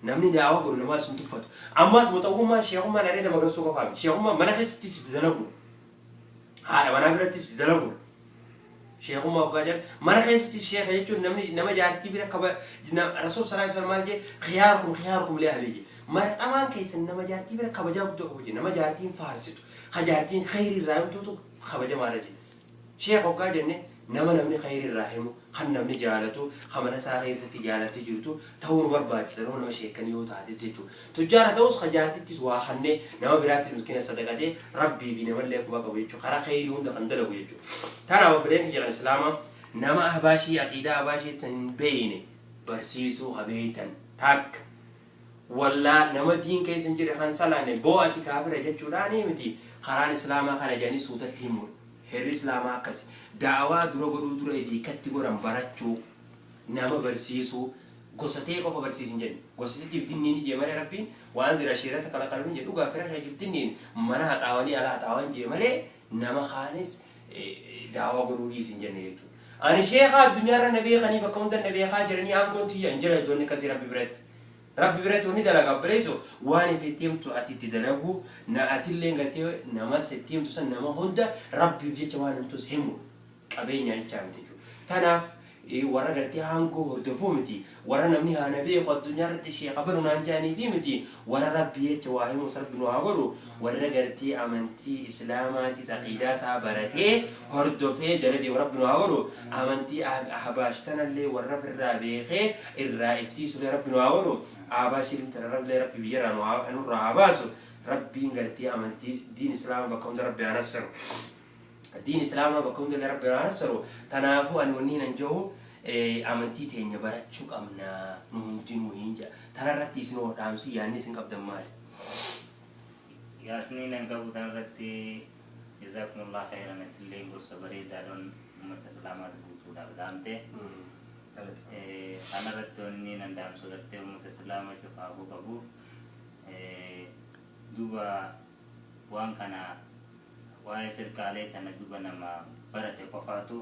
Namni daawaa godhu namaas hin tuffatu. Ammaas muxawwummaan sheekummaan areeda magarsuu qofaa miti. Sheekummaan mana keessattis itti dalaguudha. Haadha manaa birattis itti dalaguudha. Sheekummaa hoggaa jedhan mana keessatti sheeka jechuun namni nama jaartii bira kaba Rasuul sallallahu alaihi wasallam maal jee khiyaarukum khiyaarukum li ahlihi. Maraxamaan keessan nama jaartii bira kabajaa guddoo qabu jee nama jaartiin faarsitu ka jaartiin khayrii irraa himtuutu kabajamaadha jee. Sheeka hoggaa jenne nama namni khayrii irraa himu kan namni jaalatu kan mana isaa keessatti jaalatti jirtu ta'uu nu barbaachisa nama nama sheekanii yoo taates jechuudha. Tujjaara ta'us ka jaartittis waa kannee nama biraattis miskiina sadaqatee rabbii fi namallee quba qabu jechuudha. Karaa khayrii hunda kan dalagu jechuudha. Tanaaf obboleen kiyya kan Islaamaa nama ahbaashii aqiidaa ahbaashii hin beeyne barsiisuu ha beeytan takka. Wallaa nama diin keessa hin jirre kan salaanne boo ati kaafira jechuudhaanii miti karaan Islaamaa kana jedhanii suutatti himuudha. Heerri Islaamaa akkasi. Da'awaa dura godhuu dura ifii katti godhan barachuu, nama barsiisuu, gosa ta'e qofa barsiisin jenne. Gosa jibdinniin jee malee Rabbiin waan dira shiirata kala qalbiin jedhu dhugaa fira kee jibdinniin mana haxaawanii ala haxaawan jee malee nama kaanis daawaa godhuu dhiisin jenne jechuudha. Ani sheekaa addunyaarra na beekanii bakka hunda na beekaa jiranii aangoon tiyya hin jira iddoonni akkasii Rabbi biratti. Rabbi biratti wanni dalagaa obboleessoo waan ifi itti himtu ati itti dalaguu na atillee gartee namas itti himtu san nama hunda Rabbiif jecha waan himtus himu qabeenya jechaa miti jechuudha. Tanaaf warra gartee aangoo hordofuu miti warra namni haa na beeku addunyaa irratti sheeka balu naan jedhaniifi miti warra Rabbi jecha waa himus Rabbi nu haa godhu warra gartee amantii Islaamaatis aqiidaa isaa baratee hordofee jala deemu Rabbi nu haa godhu amantii ahbaash tanallee warra ofirraa beekee irraa iftiisulee Rabbi nu haa godhu ahbaashiin tanarrallee Rabbi biyyarraa nurraa haa baasu Rabbiin gartee amantii diin Islaamaa bakka hunda Rabbi haa nassaru. Diin islaamaa bakka hundallee rabbi haa nassaru. Tanaafuu ani wanni nan jiru amantii teenya barachuu qabna nu hundinuu hin jedha. Tanarratti isin hoo dhaamsi yaadni isin qabdan maali? Yaasni nan qabu tanarratti jazaakumullah khairan atillee gorsa bareedaadhaan uummata islaamaati guutuudhaaf dhaamte. Kanarratti wanni nan dhaamsu gartee uummata islaamaa cufaafuu qabu. Duuba waan kana waa'ee firqaalee tana duuba nama barate qofaatu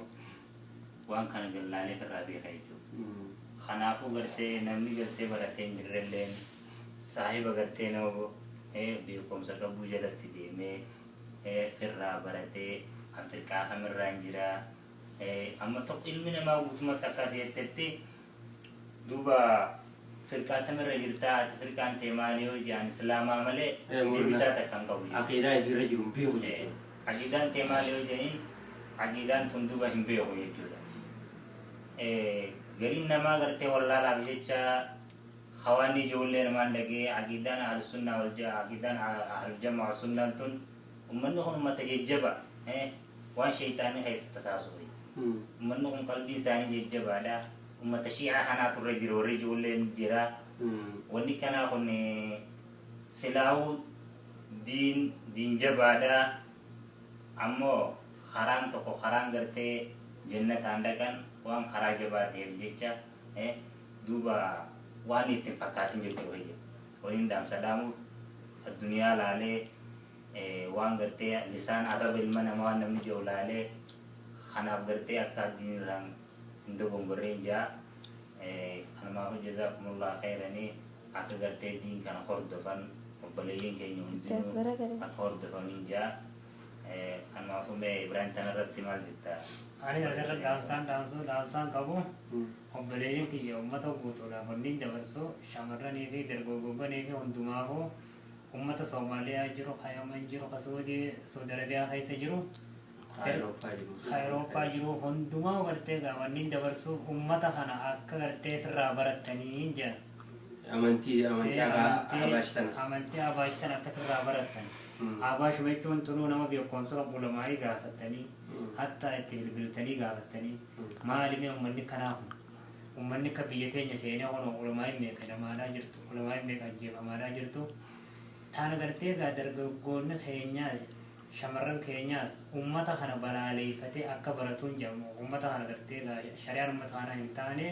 waan kana gallaalee irraa beeka jechuudha. Kanaafuu gartee namni gartee baratee hin jirrelleen saahiba gartee nama beekumsa qabuu jalatti deemee firraa baratee an firqaa kamirraa hin jiraa. Amma tokko ilmi namaa guutummaatti akka ati jettetti duuba firqaa tamirra jirtaa ati firqaan tee maali yoo jedhan islaamaa malee deebisaa takka hin qabu jechuudha. Aqiidaa ifirra jiru hin beeku jechuudha. Aqiidaan tee maali yoo jedhaniin aqiidaan tun duuba hin beeku jechuudha. Gariin namaa gartee wallaalaaf jecha hawaanni ijoollee namaan dhagee aqiidaan ahlusunnaa wal aqiidaan ahluljamaa sunnaan tun ummanni kun ummata jajjaba waan shayxaanni keessa tasaasuuf. Ummanni kun qalbii isaanii jajjabaadha. Ummata shii'aa kanaatu irra jira warri ijoolleen jira. Wanni kanaa kun silaa'uu diin diin jabaadha. Ammoo karaan tokko karaan gartee jannataan dhaqan waan karaa jabaa ta'eef jecha duuba waan ittiin fakkaatin jirtu wayya. Waliin dhaamsa dhaamuuf addunyaa laalee waan gartee lisaan arraba ilma namaa waan namni jiru laalee kanaaf gartee akka diin irraan hin dogongorreen jaa. Kanumaafuu jazaakumullah khairanii akka gartee diin kana hordofan obboleeyyiin keenya hundinuu akka hordofaniin jaa. Kanaafuu mee Ibrahim tanarratti maal jetta? Ani asirra dhaamsaan dhaamsuu dhaamsaan qabu obboleeyyiin kiyya uummata guutuudhaaf wanni dabarsu shamarranii fi dargaggoowwanii fi hundumaafuu uummata Soomaaliyaa jiru, ka Yaman jiru, ka Saudi Arabiyaa keessa jiru, ka Awurooppaa jiru hundumaa gartee wanni dabarsu uummata kana akka gartee ofirraa barattanii jedhan. Amantii Abaash tana. Amantii Abaash tana akka ofirraa barattan. Abaash jechuun tunuu nama beekumsa qabu lamaanii gaafattanii hatta itti bilbiltanii gaafattanii maali mee uummanni kanaa kun uummanni akka biyya teenya seenee kun ulamaa'in meeqa hidhamaadhaa jirtu ulamaa'in meeqa ajjeefamaadhaa jirtu taana gartee egaa dargaggoonni keenyaas shamarran keenyaas uummata kana balaaleeffatee akka baratuun jedhamu uummata kana gartee egaa shari'aan uummata kanaa hin taane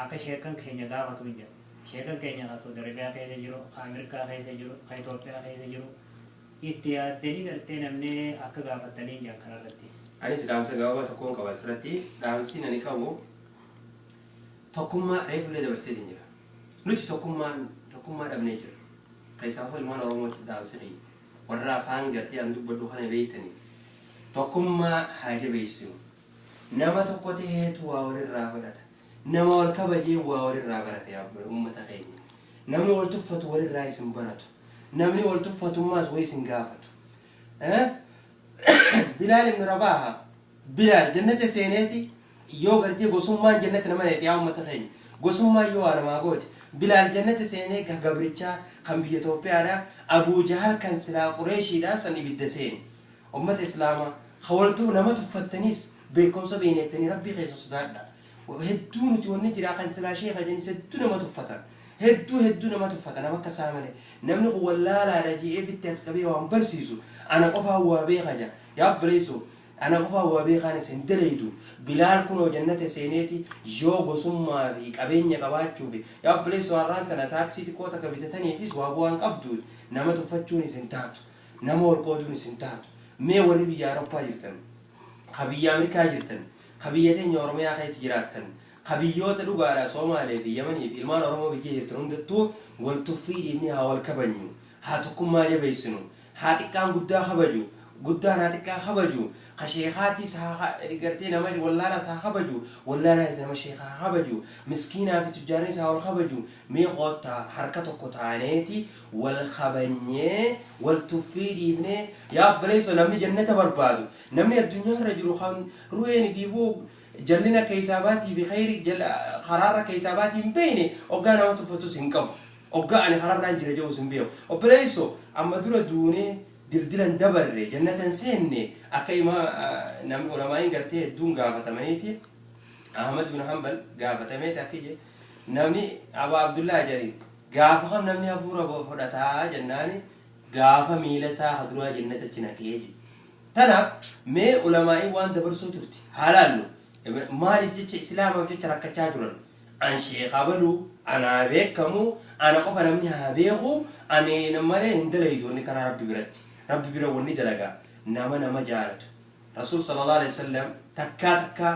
akka sheekan keenya gaafatuun jedhamu. Sheekan keenya kan Saudi Arabiyaa keessa jiru, kan Ameerikaa keessa jiru, kan Itoophiyaa keessa jiru itti yaaddanii gartee namni akka gaafatanii jiran kanarratti. Anis dhaamsa gabaabaa tokkoon qaba asirratti. Dhaamsi ani qabu tokkummaa reefullee dabarseetiin jira. Nuti tokkummaa dhabnee jira. Keessaafuu ilmaan Oromootiif dhaamsi kiyya. Warra afaan gartee an dubbadhu kana beektanii tokkummaa haa jabeessinu. Nama tokko ta'eetu waa walirraa fudhata. Nama wal kabajee waa walirraa barata yaa uummata keenya. Namni wal tuffatu walirraa isin baratu. Namni wal tuffatummaas way isin gaafatu. Bilaal ibn Rabaaha Bilaal jannata seeneeti yoo gartee gosummaan jannata nama neeti yaa uummata keenya. Gosummaan yoo waa namaa goote Bilaal jannata seenee gabrichaa kan biyya Itoophiyaadhaa Abuu Jahal kan silaa Qureeshiidhaa san ibidda seene. Uummata Islaamaa hawaltuu nama tuffattaniis beekumsa beeknettanii rabbii keessa sodaadha. Hedduu nuti wanni jira kan silaa sheeka jennis hedduu nama tuffatan. Hedduu nama tuffatan nama akka isaa malee. Namni kun wallaalaadha je'ee fitti as qabee waan barsiisu ana qofaan waa beeka jaa. Yaa obboleessoo ana qofaan waa beekaan isin daleedu. Bilaal kunoo jannata seeneeti yoo gosummaa fi qabeenya qabaachuu fi yaa obboleessoo har'aan tana taaksii xiqqoo takka bitataniifis waa bu'aan qabdu nama tuffachuun isin taatu. Nama wal qooduun isin taatu. Mee warri biyya Awurooppaa jirtan, ka biyya Ameerikaa jirtan, ka biyya teenya Oromiyaa keessa jiraattan, ka biyyoota dhugaadhaa Somaalee fi Yamanii fi ilmaan Oromoo biyya jirtan hundattuu wal tuffii dhiifnee haa wal kabajnu, haa tokkummaa jabeessinu, haa xiqqaan guddaa kabaju, guddaan haa xiqqaa kabaju, ka sheekaatis haa gartee nama wallaalaas haa kabaju, wallaalaas nama sheekaa haa kabaju, miskiinaa fi tujjaarnis haa wal kabaju, mee koottaa harka tokko taaneeti wal kabanyee wal tuffii dhiifnee yaa obboleessoo namni jannata barbaadu namni addunyaa irra jiru kan ru'een fi jallina keessaa baatii fi khayrii karaarra keessaa baatii hin beekne oggaa nama tuffatus hin qabu. Oggaa ani karaarraan jira jedhus hin beeku. Obboleessoo amma dura duunee Dildilan dabarre jannatan seenne akka ima namni ulamaa'iin gartee hedduun gaafatamaniiti. Ahmad bin Hanbal gaafatameeti akka je namni Abu Abdullah jedhani gaafa kan namni hafuura fudhataa jennaani gaafa miila isaa haduraa jannata achi naqee jedhe. Tanaaf mee ulamaa'iin waan dabarsuu turte haalaallu maaliif jecha islaamaaf jecha rakkachaa turan. An sheekha baluu anaa beekamu ana qofa namni haa beeku ani malee hin dalaytu wanni karaa rabbi biratti. Rabbi bira wanni dalagaa nama nama jaalatu. Rasuul sallallahu alaihi wasallam takkaa takkaa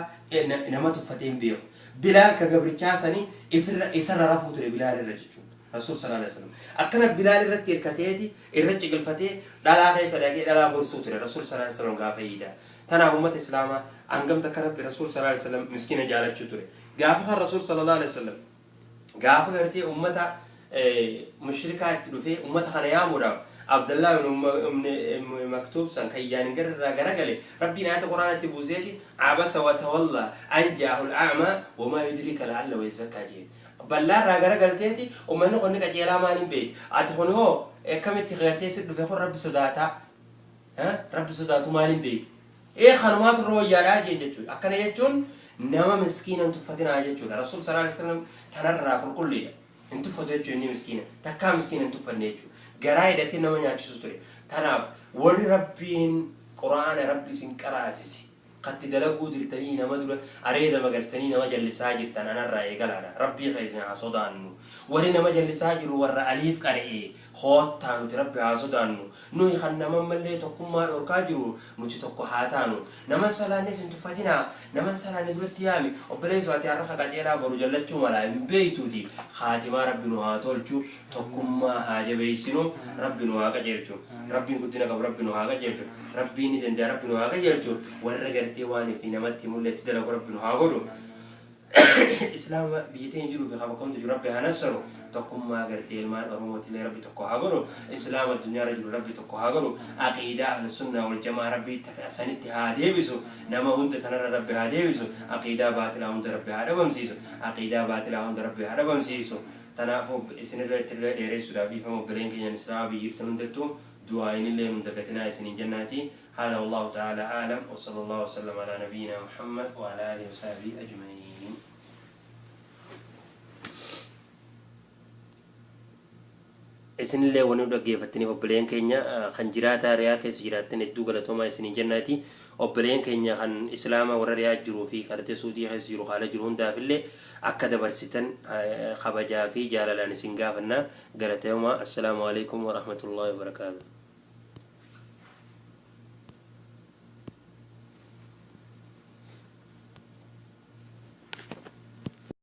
nama tuffatee hin beeku. Bilaal ka gabrichaa sanii ifirra isarra rafuu ture Bilaal irra jechuudha. Rasuul sallallahu alaihi wasallam akkana Bilaal irratti hirkateeti irra ciqilfatee dhalaa keessa dhaqee dhalaa gorsuu ture Rasuul sallallahu alaihi wasallam gaafa iidaa. Tanaaf uummata islaamaa hangam takka rabbi Rasuul sallallahu alaihi wasallam miskiina jaalachuu ture. Gaafa kan Rasuul sallallahu alaihi wasallam gaafa gartee uummata mushrikaa itti dhufee uummata kana yaamuudhaaf Abdallah ibn Maktuub san kan iyyaan gara irraa garagale rabbiin ayata quraanatti buuseeti abasa wa tawalla an jaahu al-a'ma wa ma yudrika la'allahu yazakkaa jeen. Bal'aa irraa garagalteeti uummanni kun ni qajeelaa maaliin beekti? Ati kun hoo akkamitti gartee si dhufe kun rabbi sodaataa? Rabbi sodaatu maaliin beekti? Ee kanumaatu irra wayyaadhaa jeen jechuudha. Akkana jechuun nama miskiina hin tuffatinaa jechuudha. Rasuul sallallahu alaihi wasallam tanarraa qulqulliidha. Hin tuffatu jechuudha inni miskiina. Takkaa miskiina hin tuffanne jechuudha. Garaa hidhatee nama nyaachisu ture. Tanaaf warri rabbiin quraana rabbi isin qaraasise katti dalaguu dirtanii nama dura areeda magarsitanii nama jallisaa jirtan anarraa eegalaadha. Rabbii keessa haa sodaannu. Warri nama jallisaa jiru warra aliif qara'ee hoottaa nuti rabbi haa sodaannu. Nuyi kan nama mallee tokkummaa dhorkaa jiru nuti tokko haa taanu. Nama salaannes hin tuffatinaa. Nama salaanne duratti yaami. Obboleessoo ati har'a qajeelaa boru jallachuu mala hin beeytuuti. Haatimaa rabbi nu haa tolchu. Tokkummaa haa jabeessinu. Rabbi nu haa qajeelchu. Rabbiin guddina qabu rabbi nu haa qajeelchu. Rabbiin ni danda'a rabbi nu haa qajeelchu. Warra gartee waan fi namatti mul'atti dalagu rabbi nu haa godhu. Islaama biyya teenya jiruu fi kabakkoomti jiru rabbi haa nassaru. Tokkummaa gartee ilmaan Oromootillee rabbi tokko haa godhu. Islaama addunyaarra jiru rabbi tokko haa godhu. Aqiidaa ahlu sunnaa wal jamaa rabbi sanitti haa deebisu. Nama hunda tanarra rabbi haa deebisu. Aqiidaa baatilaa hunda rabbi haa dhabamsiisu. Aqiidaa baatilaa hunda rabbi haa dhabamsiisu. Kanaafuu isinirra itti dheeressuudhaaf dhiifama obboleen keenyan islaama biyyirtan hundattuu du'aa'inillee nun dagatinaa isiniin jennaati. هذا والله تعالى أعلم وصلى الله وسلم على نبينا محمد وعلى آله وصحبه أجمعين. Isinillee wanni nu dhaggeeffattaniif obboleen keenya kan jiraataa riyaa keessa jiraattan hedduu galatoomaa isiniin jennaati. Obboleen keenya kan islaama warra riyaa jiruu fi kartee suudii keessa jiru haala jiru hundaafillee akka dabarsitan kabajaa fi jaalalaan isin gaafanna galatoomaa. Assalaamu alaikum warahmatullahi wabarakaatuh.